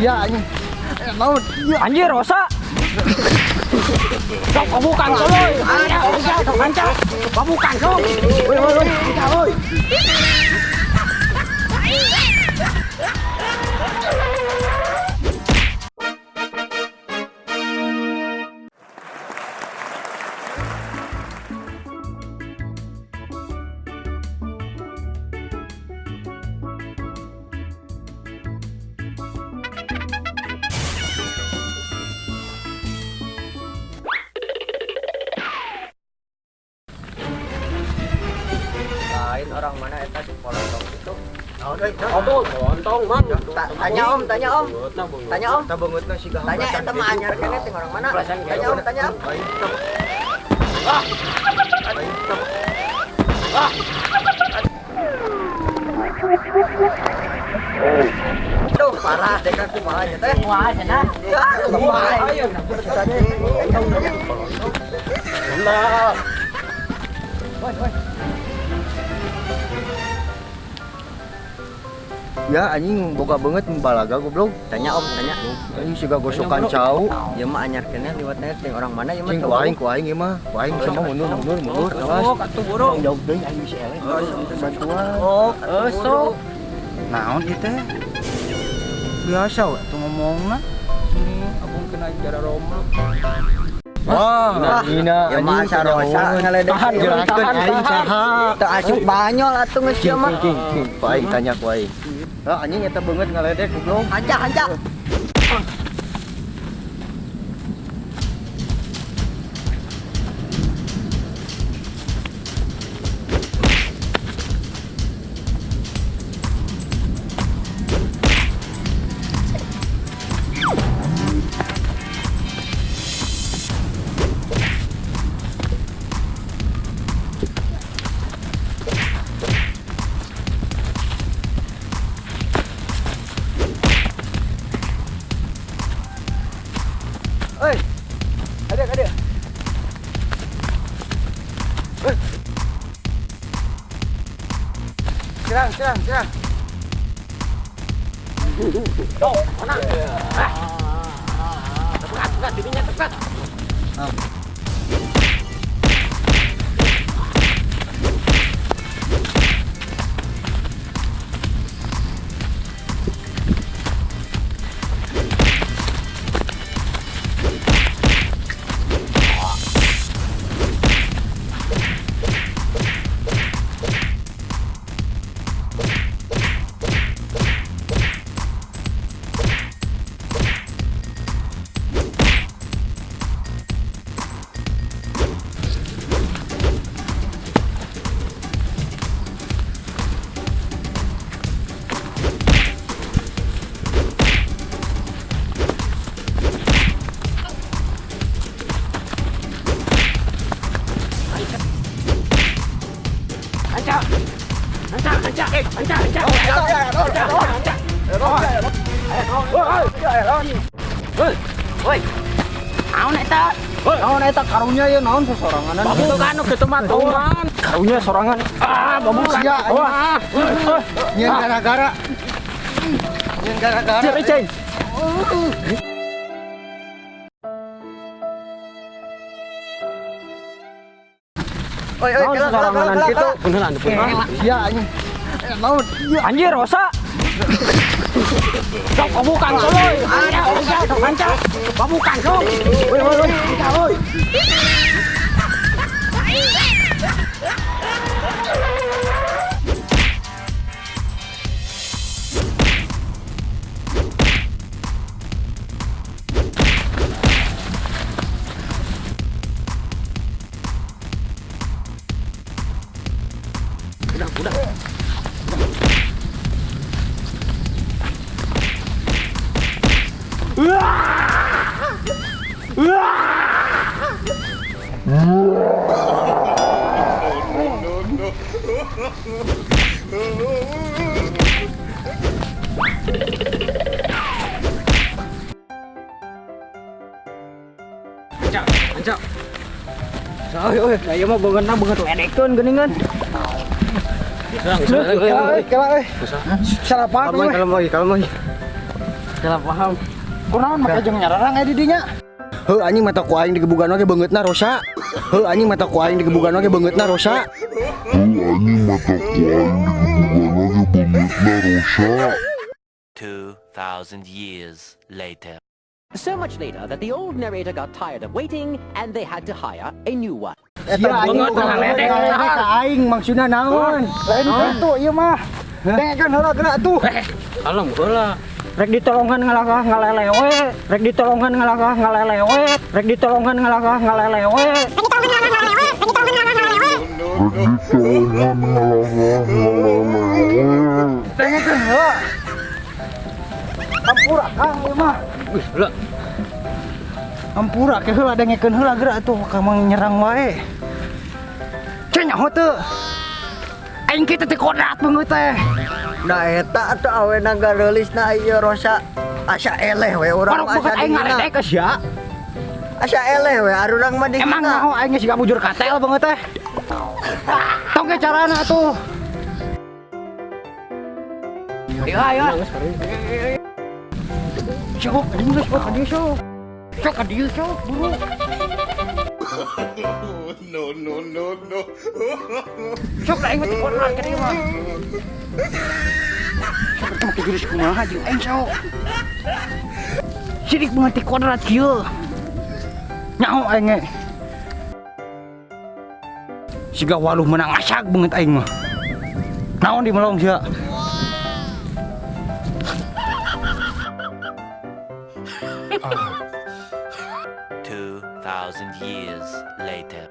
Ya anjing. Naon? Anjir, Rosa. Sok bukan soloy. Anca, anca, bukan sok. Woi woi woi. Woi. Lain orang mana eta si polontong itu? Oh, lontong, Mang. Tanya Om, tanya Om. Tanya Om. Eta beungeutna siga Tanya eta mah anyar keneh teh orang mana? Tanya Om, tanya Om. Aduh, parah dek aku kumaha nya teh. Wah, cenah. Ya, kumaha. Lah. Woi, woi. Ya anjing boga banget balaga goblok. Tanya Om, tanya. Anjing siga gosokan cau. Ieu mah anyar keneh liwatna teh orang mana ieu mah? Cing ku aing, ku aing ieu mah. Ku aing sama mundur mundur mundur. Awas. Sok atuh buru. Jauh deui aing si eleh. Bantuan. Oh, Sok. Naon ieu teh? Biasa we tuh ngomongna. Ini abung kena jara romlo. Wah, Nina Ya mah asa rosa ngaledek. Tahan, jelaskeun tahan, aing tahan. saha. Teu asup banyol atuh geus Cing ieu mah. cing cing. Ku aing tanya ku aing. Ah anjing eta beungeut ngaledek goblok. Hanca, hanca. Oi. Ada, ada. Oi. Serang, serang, serang. Tuh, mana? Tepat, tepat, dirinya tepat. Anca. Anca, anca, anca, anca. Anca, anca. Woi, woi. Naon eta? Naon eta karunya ieu naon sesoranganan? Babukan nu kitu mah tuan. Karunya sorangan. Ah, babukan. Sia anjing. Wah. Nyeun gara-gara. Nyeun gara-gara. Cing, cing. Oi, oi, Naon kela, kela, kela, sesoranganan kela, kitu? kela. Beneran, beneran. Sia anjing. Naon? Anjir, Rosa. Sok bukan soloy. Anca, anca, anca. Babukan sok. Woi woi woi. Woi. Udah, udah. Anca, anca. Oi, oi, da ieu mah beungeutna beungeut ledekeun geuningan. Kela euy. Salah paham Kalem, euy. kalem lagi, kalem lagi. Salah paham. Kunaon make jeung nyararang aya di dinya? Heuh anjing mata ku aing digebugan oge beungeutna rosa. Heuh anjing mata ku aing digebugan oge beungeutna rosa. Heuh anjing mata ku aing digebugan oge beungeutna rosa. 2,000 years later. So much later that the old narrator got tired of waiting and they had to hire a new one. Eta beungeut ngaledek. Ngaledek ka aing maksudna naon? Lain kitu ieu mah. Dengekeun heula geura tuh. Kalem heula. Rek ditolongan ngalangkah ngalelewe, rek ditolongan ngalangkah ngalelewe, rek ditolongan ngalangkah ngalelewe. Rek ditolongan ngalangkah ngalalewe. Dengekeun heula. Ampura Kang ieu mah. Wih, heula. Ampura ke heula dengekeun heula geura atuh kamu nyerang wae. Ceu nyaho teu. Aing kitu teh kodrat beungeut teh. Nah eta atuh awena gareulisna ieu Rosa asa eleh we urang Barok mah beungeut asa aing dihina. ngaledek sia. Asa eleh we arurang mah dihina. Emang nyaho aing geus siga bujur katel beungeut teh. Tong ge carana atuh. Ayo, ayo. Sok, ka dieu sok, ka dieu sok. Sok ka dieu sok, buru. No no no no. Sok aing mah teu kodrat ka dieu mah. Sok eta mah jurus kumaha jeung aing sok. Sidik beungeut ti kodrat kieu. Nyaho aing ge. Siga waluh menang asak beungeut aing mah. Naon di melong sia? 2,000 years later.